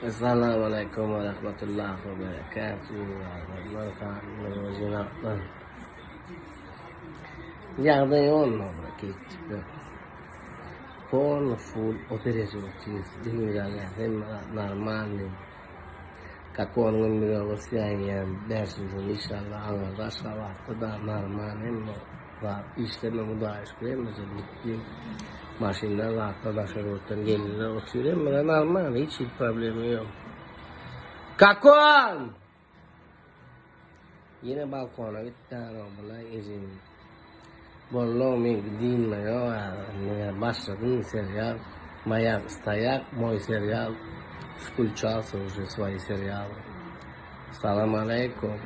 Essalamu aleýkum we rahmetullahi we berekatuhu Adamlar hanymlar we jenaplar. Ýagdaý on dobra ketdi. Polny full o dereje otyrys. Dünýä hemme zat normalny. Kakonyň ömrüne gysýan 5-nji gün inşallah aňyrda Aşgabatda da normal hemme zat işleme Hudaýa şükür hemmesi bitdi. Maşynlar zatlar daşary ýurtdan geldiler otyr hemme zat normal hiç hili problema ýok. Kakon! Ýene balkona gitdi anam ejem. Bollo men gideyim ýok başladym serial. Моя стояк, мой сериал. Включался уже свои сериалы. Salam aleýkum.